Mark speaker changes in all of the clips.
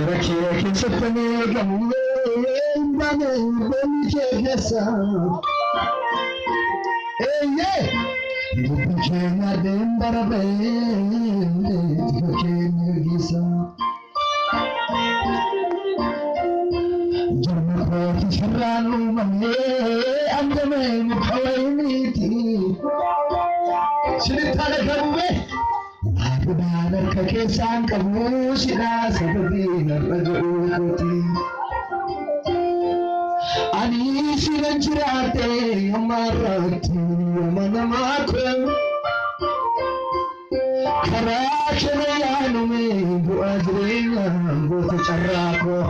Speaker 1: Seera kee keessatti eegamee hin baane boolli kee keessa. Eeyyee! Dubbi kee nyaadheen bara ba'ee tika kee ni gaggeessa. Jirma kooti sirraan uumamee andamee muka wayiniiti. Sinitti haala qabume. Waaqudhaan harka keessaan qabu sidhaa sababii narra ga'uu kooti. Ani sinan jiraate ammarratti amanamaa koo. Karaa kana yaanume bu'aa jireenyaa goota carraa koo.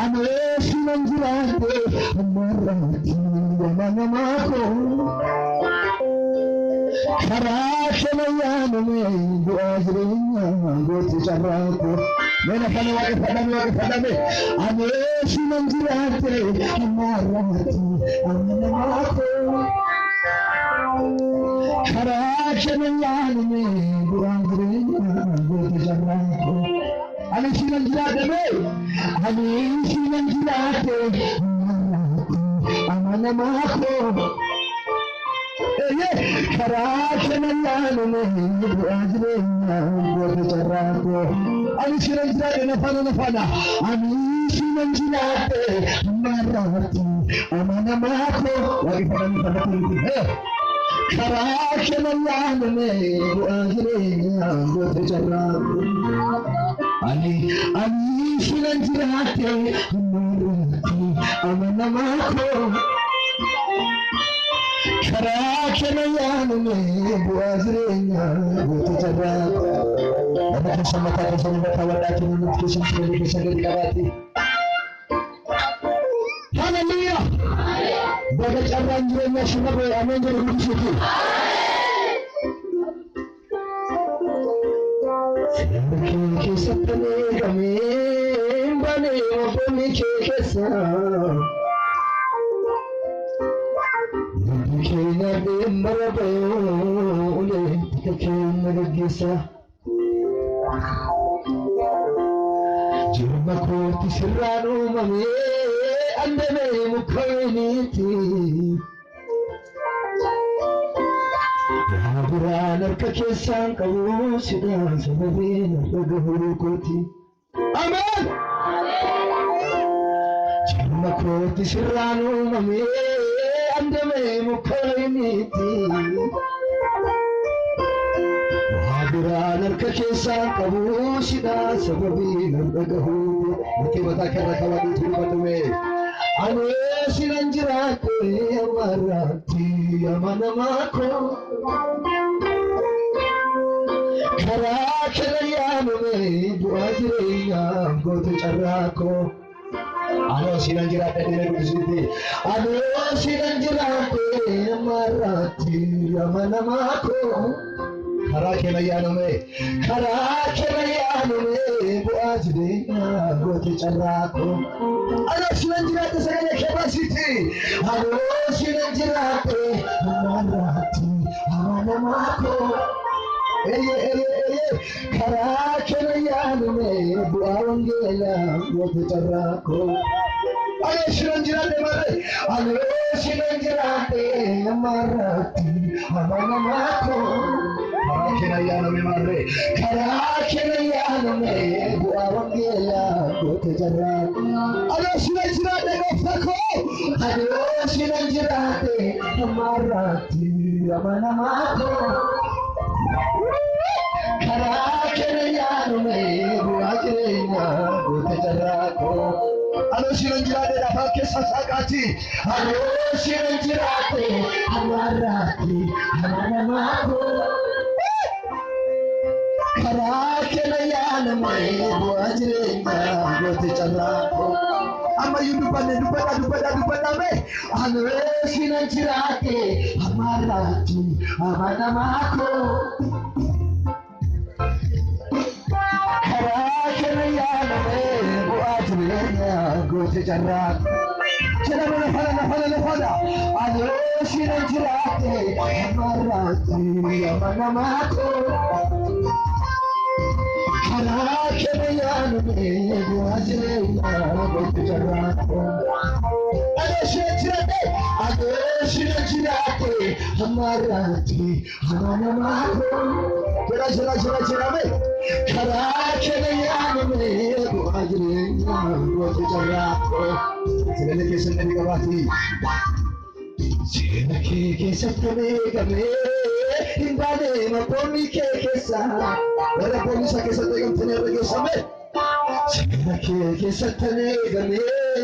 Speaker 1: Ani sinan jiraate ammarratti amanamaa koo. Karaa kana yaanume bu'aa jireenyaa goota carraa koo. Mana kana waaqeffadhame waaqeffadhame. Ani sinan jiraate ammarratti amanamaa koo. Karaa kana yaanume bu'aa jireenyaa goota carraa koo. Ani sinan jiraate mee? Ani sinan jiraate ammarratti amanamaa koo. Karaa kana yaanume bu'aa jireenyaa goota carraa koo. Ani sinan jiraate nafaana nafaana. Ani sinan jiraate ammarratti amanamaa koo. Waaqeffadhame fadhate. Karaa kana yaanume bu'aa jireenyaa goota carraa koo. Ani sinan jiraate ammarratti amanamaa koo. Karaa kana yaanume bu'aa jireenyaa goota carraa koo. Nama keessa mataa keessa mataa wadhaati namni keessa sagalee keessa gadi qabaati. Hallelujah! Baga carraan jireenyaa si nabee ameen jedhu guddisuuti. Seera kee keessatti eegamee hin baane obboonni kee keessa. Dubbi kee nyaadheen bara ba'ee ulee tika kee na gaggeessa. Jirma kooti sirraan uumamee andamee muka wayiniiti. Waa biraan harka keessaan qabu sidhaan sababii narra gahuu kooti. Ameen! Jirma kooti sirraan uumamee andamee muka wayiniiti. Waa biraan harka keessaan qabu sidhaan sababii narra gahuu. Murtii mataa keerra kaawwadhuutu dubbatume. Ani sinan jiraate ammarratti amanamaa koo. Karaa kana yaanume bu'aa jireenyaa goota carraa koo. Ani sinan jiraadha jedhee guddisuuti. Ani sinan jiraate ammarratti amanamaa koo. Karaa kana yaanume karaa kana yaanume bu'aa jireenyaa goota carraa koo. Ani sinan jiraadha sagalee kee baasiiti. Ani sinan jiraate ammarratti amanamaa koo. Eye eye eye karaa kana yaanume bu'aa wangeelaa goota carraa koo. Ani sinan jiraadhe malee ani sinan jiraadhe ammarratti amanamaa koo. Karaa kana yaanume malee karaa kana yaanume bu'aa wangeelaa goota carraa koo. Ani sinan jiraadhe gooftaa koo. Ani sinan jiraadhe ammarratti amanamaa koo. Karaa kana yaanume bu'aa jireenyaa goota carraa koo. Ani sinan jiraadhe lafaa keessa saaqaati. Ani sinan jiraadhe ammarratti amanamaa koo. Karaa kana yaanume bu'aa jireenyaa goota carraa koo. Ammayyuu dubbanne dubbadha dubbadha dubbadha mee. Ani sinan jiraadhe ammarratti amanamaa koo. Karaa kana yaanume bu'aa jireenyaa goota carraa koo. Jedhama lafana lafana lafana. Ani sinan jiraadhe ammarratti amanamaa koo. Karaa kana yaaname bu'aa jireenyaa gootu carraa koo. Adeeshina jiraate hammaarraatti amanamaa koo. Jira jira jira jira mee karaa kana yaaname bu'aa jireenyaa gootu carraa koo. Sagalee keessan gadi qabaati. Seera kee keessatti beekamee hin baane mabboonni kee keessa. Warra abboonni isaa keessatti eegamtanii irra geessame. Seera kee keessatti eegamee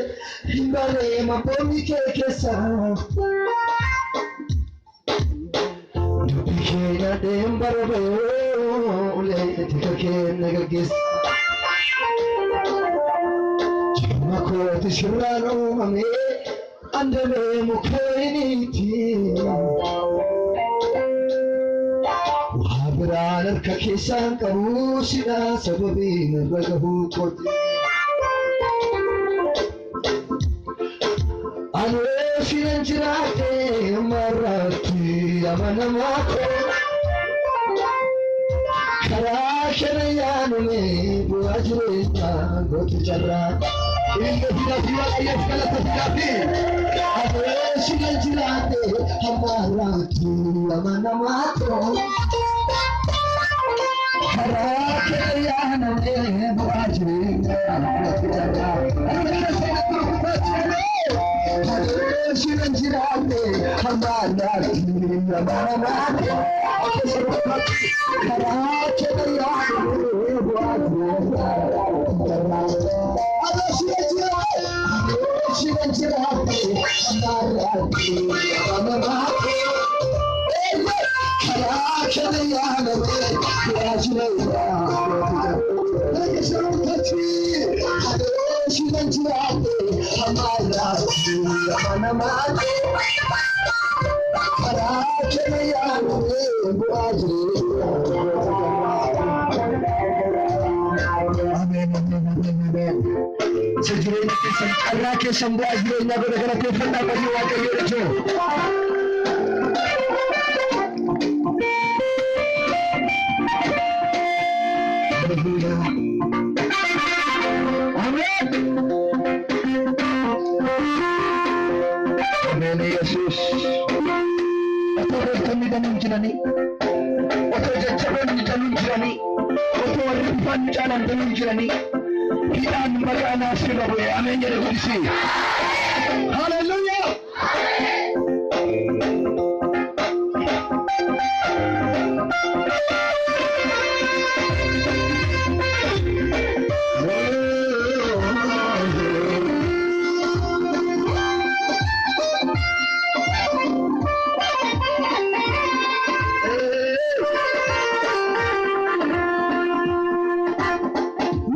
Speaker 1: hin baane mabboonni kee keessa. Dubbii kee nyaadheen baraboo ulee tika kee na gaggeessa. Jirma kooti sirraan uumamee andamee mukeeniiti. Waa biraan harka keessaan qabu sidhaa sababii narra gahuu kooti. Anoo sinan jiraate marratti amanamaa koo. Karaa kana yaaname bu'aa jireenyaa gootu carraa. Ilma fidaa fi Waaqayyoof galata fidaa fi. Anoo sinan jiraate hammaarratti amanamaa koo. Karaa kana yaaname bu'aa jireenyaa gootu carraa. Anoo sinan jiraate hammaarratti amanamaa koo. Karaa kana yaaname bu'aa jireenyaa gootu carraa. Anoo sinan jiraate anoo sinan jiraate hammaarratti amanamaa koo. Karaa kana yaaname bu'aa jireenyaa gootu carraa. Anoo sinan jiraate hammaarratti amanamaa koo. Karaa kana yaaname bu'aa jireenyaa gootu carraa. Ameen ameen ameen ameen. Isa jireenya keessan carraa keessan bu'aa jireenyaa godha galateeffadhaa hojii Waaqayyoo jechuun. Hallelujah. Ameen. Ameen Yesuus. Otoo beektonni danuun jiranii, otoo jajjaboonni danuun jiranii, otoo warri bifaan nu caalan danuun jiranii, hidhaan maqaa naaf sirra bu'e. Ameen jedhe guddisi. Hallelujah.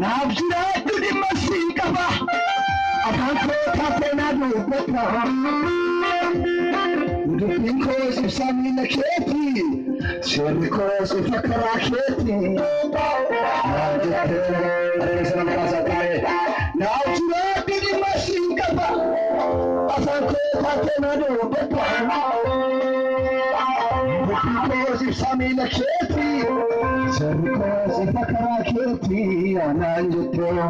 Speaker 1: Naaf jiraadhu dhimma siin qaba. Afaan koo taatee naa dubbata. Dubbiin koos ibsaa miila keeti. Seerri koos ifa karaa keeti. Naaf jettee harka sana kaasaa taa'e. Naaf jiraadhu dhimma siin qaba. Afaan koo taatee naa dubbata. Dubbiin koos ibsaa miila keeti. Seerri koos ifa karaa keeti. Anaan jettee.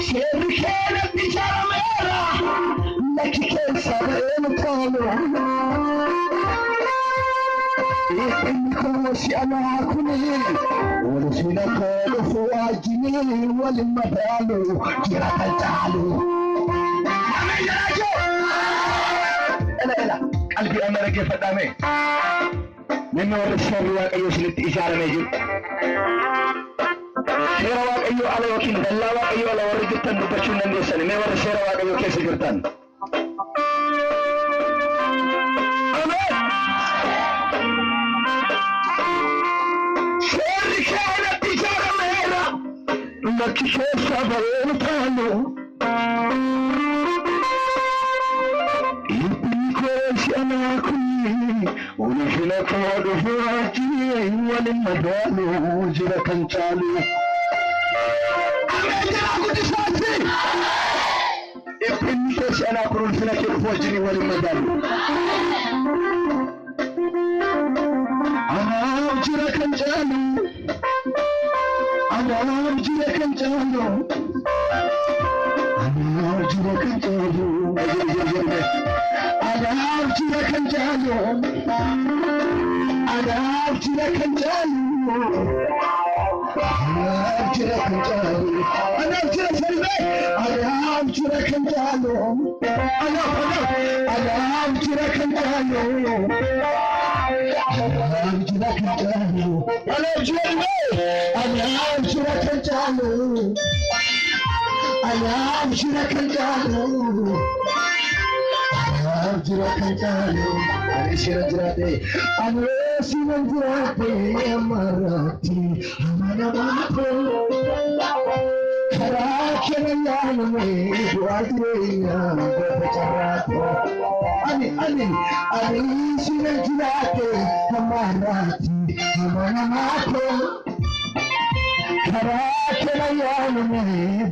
Speaker 1: Seerri kee natti ijaarameera. Lakki keessa ba'ee nu tolu. Inni koo si anaa kuni. Ulfina koo dhufu wajjini walin madaalu jira kan caalu. Ameen jedhaa. Ela ela qalbii amma dhaggeeffadhaa mee. Namni warri seerri Waaqayyoo isinitti ijaaramee jiru. Seera Waaqayyoo ala yookiin dallaa Waaqayyoo ala warri jirtan dubbachuu hin dandeessani. Mee warri seera Waaqayyoo keessa jirtan. Ameen. Seerri kee natti ijaarameera. Lakki keessa ba'ee nu taalu. Inni koo si anaa kuni. Ulfina koo dhufu wajjin walin madaalu jira kan caalu. Ameen jedhaa guddisaati. Inni kee si anaa kun ulfina kee dhufu wajjin walin madaalu. Anaaf jira kan caalu. Anaaf jira kan caalu, anaaf jira kan caalu, anaaf jira kan caalu, anaaf jira kan caalu, anaaf jira kan caalu, anaaf jira sarbee, anaaf jira kan caalu, anaaf anaaf anaaf jira kan caalu, anaaf jira kan caalu, anaaf jira anaaf jira kan caalu, anaaf jira kan caalu, anaaf jira kan caalu, ani sira jiraate, ani sira jiraate, amarratti amanamaatu karaa keenya yaaname bu'aa jireenyaa goota carraatu ani ani ani sira jiraate amarratti amanamaatu karaa keenya yaaname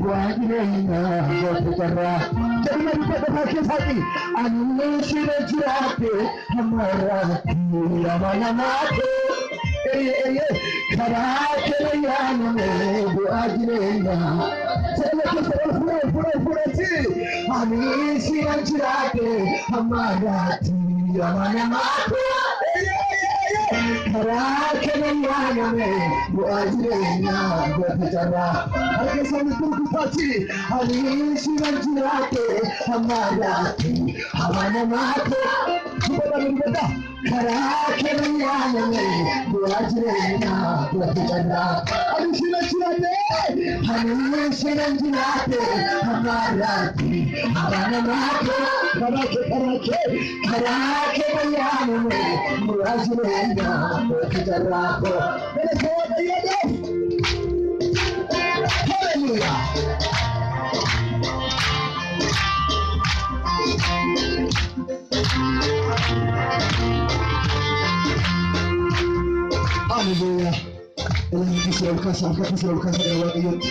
Speaker 1: bu'aa jireenyaa goota carraa jedhuma dubbata keessaati ani sira jiraate amarratti amanamaatu karaa keenya yaaname bu'aa jireenyaa sirna keessa ol fuudhee fuudhee fuudheeti ani sira jiraate amarratti amanamaatu karaa keenya yaaname bu'aa jireenyaa goota carraa harka isaanii gurgurtaati ani sira jiraate amarratti amanamaatu dubbata dubbata karaa keenya yaaname bu'aa jireenyaa goota carraa ani sira jiraate ani sira jiraate amarratti amanamaatu karaa kee karaa kee karaa keenya yaaname bu'aa jireenyaa goota carraa galata Waaqayyoodhaaf. Hallelujah. Hallelujah. Ilaalli keessa ol kaasa, harka keessa ol kaasa gara Waaqayyootti.